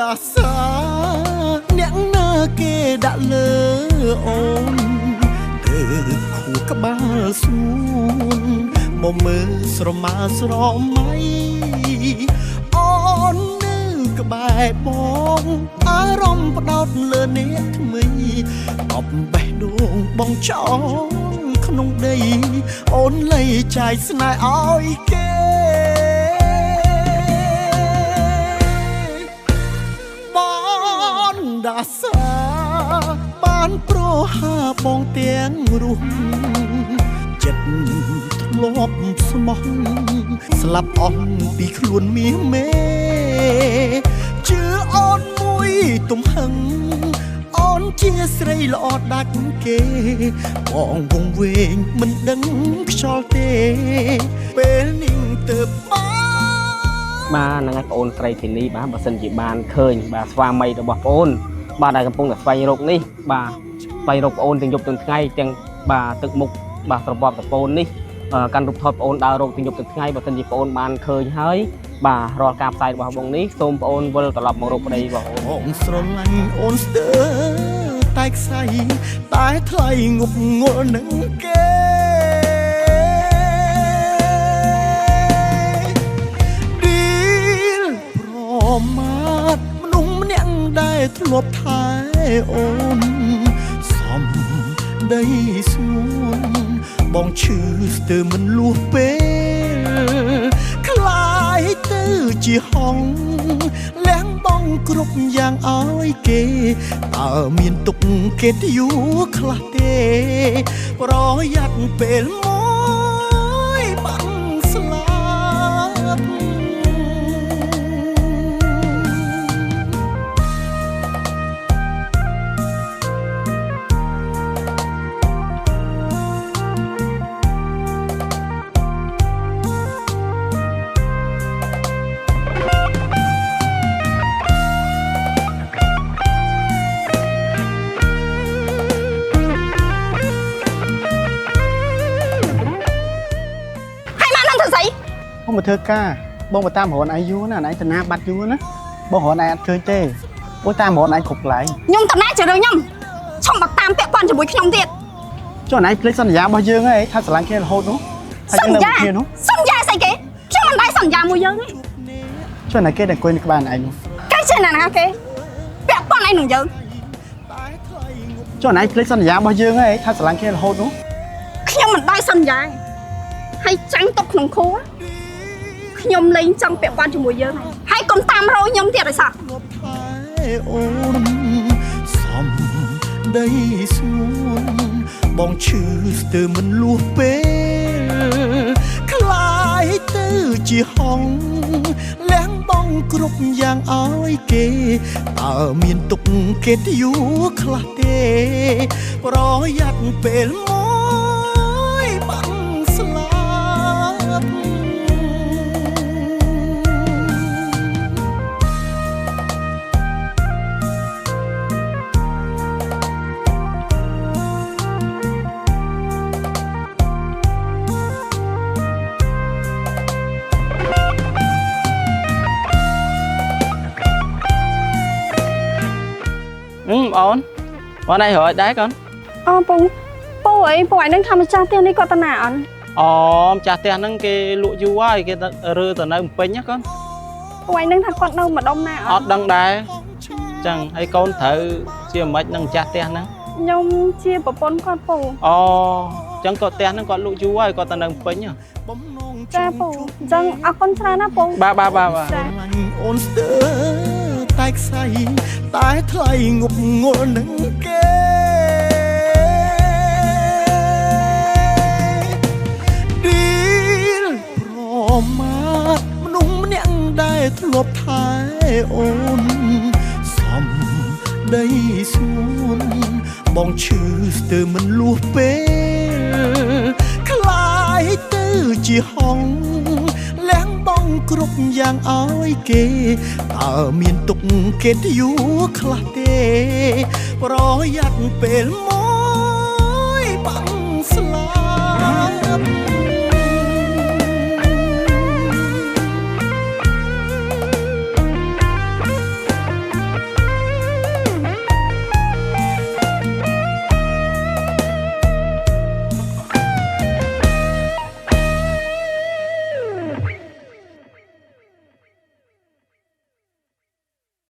ដាសាអ្នកណាគេដាក់លើអូនទៅខួក្បាលសួនមកមើលស្រមាស្រមៃអូននៅក្បែរបងអារម្មណ៍ផ្ដោតលើអ្នកថ្មីអបបេះដូងបងចងក្នុងដីអូនលៃចាយស្នេហ៍ឲ្យគេបងដាសាបានប្រហាបងទាំងរស់ចិត្តធ្លាប់ស្មោះស្លាប់អស់ពីខ្លួនមាសមេជឿអូនមួយទំហឹងអូនជាស្រីល្អដាច់គេបងវងវែងមិនដឹងខ្យល់ទេពេលនេះទៅបាទហ្នឹងហើយបងអូនស្រីធីនីបាទបើសិនជាបានឃើញបាទស្វាមីរបស់បងអូនបាទដែលកំពុងតែស្វែងរកនេះបាទស្វែងរកបងអូនទាំងយប់ទាំងថ្ងៃទាំងបាទទឹកមុខបាទស្របប់តពូននេះកាន់រូបថតបងអូនដើររកទាំងយប់ទាំងថ្ងៃបើសិនជាបងអូនបានឃើញហើយបាទរាល់ការផ្សាយរបស់បងនេះសូមបងអូនវិលត្រឡប់មករកប្តីរបស់អូន បងស្រឡាញ់អូនស្ទើរតែខ្សែតែថ្លៃងប់ងល់នឹងគេឌីលប្រមាទមនុស្សម្នាក់ដែលធ្លាប់ថែអូនសំដីស្ងួនបងឈឺស្ទើរមិនលួសពេលខ្លាយទៅជាហងលះបងគ្រប់យ៉ាងឲ្យគេតើមានទុកគេយូរខ្លះទេប្រយ័ត្នពេលមួយបាំងស្លាប់ បងមកធ្វើការបងមកតាមរនឯងយូរណាស់ឯងតាណាបាត់យូរណាបងរនឯងអត់ឃើញទេអូតាមរនឯងគ្រប់កន្លែង ខ្ញុំតាណាជារឿងខ្ញុំឆុងមកតាមពាក់ព័ន្ធជាមួយខ្ញុំទៀត ចុះឯងភ្លេចសន្យារបស់យើងហីថាស្រឡាញ់គ្នារហូតនោះ សន្យាសន្យាស្អីគេខ្ញុំមិនដែរសន្យាមួយយើងទេ ចុះឯងគេដែលអង្គុយនៅក្បែរឯងនោះ គេជាណាគេពាក់ព័ន្ធឯងនឹងយើង ចុះឯងភ្លេចសន្យារបស់យើងហីថាស្រឡាញ់គ្នារហូតនោះ ខ្ញុំមិនដែរសន្យាហើយចាំងទុកក្នុងខួរខ្ញុំលែងចង់ពាក់ព័ន្ធជាមួយយើងហើយកុំតាមរយខ្ញុំទៀតឲ្យសោះ អូនសំដីស្ងួនបងឈឺស្ទើរមិនលួសពេលខ្លាយទៅជាហងលះបងគ្រប់យ៉ាងឲ្យគេតើមានទុកគេយូរខ្លះទេប្រយ័ត្នពេលមួយបាំងស្លាប់ អូនបងឯងរយដែរកូន អូពូពូអីពូឯងនឹងថាម្ចាស់ផ្ទះនេះគាត់តាណាអត់ អូម្ចាស់ផ្ទះហ្នឹងគេលក់យូរហើយគេរើទៅនៅពេញណាកូន ពូឯងនឹងថាគាត់នៅម្ដុំណា អត់ដឹងដែរចឹងហើយកូនត្រូវជាមិននឹងម្ចាស់ផ្ទះហ្នឹង ខ្ញុំជាប្រពន្ធគាត់ពូ អូចឹងគាត់ផ្ទះហ្នឹងគាត់លក់យូរហើយគាត់ទៅនៅពេញ ចាពូអញ្ចឹងអរគុណច្រើនណាពូ បាទបាទបាទបាទ អូនស្ទើរតែខ្សែតែថ្លៃងប់ងល់នឹងគេឌីលប្រមាទមនុស្សម្នាក់ដែលធ្លាប់ថែអូនសំដីស្ងួនបងឈឺស្ទើរមិនលួសពេលខ្លាយទៅជាហងលះបងគ្រប់យ៉ាងឲ្យគេតើមានទុកគេយូរខ្លះទេប្រយ័ត្នពេលម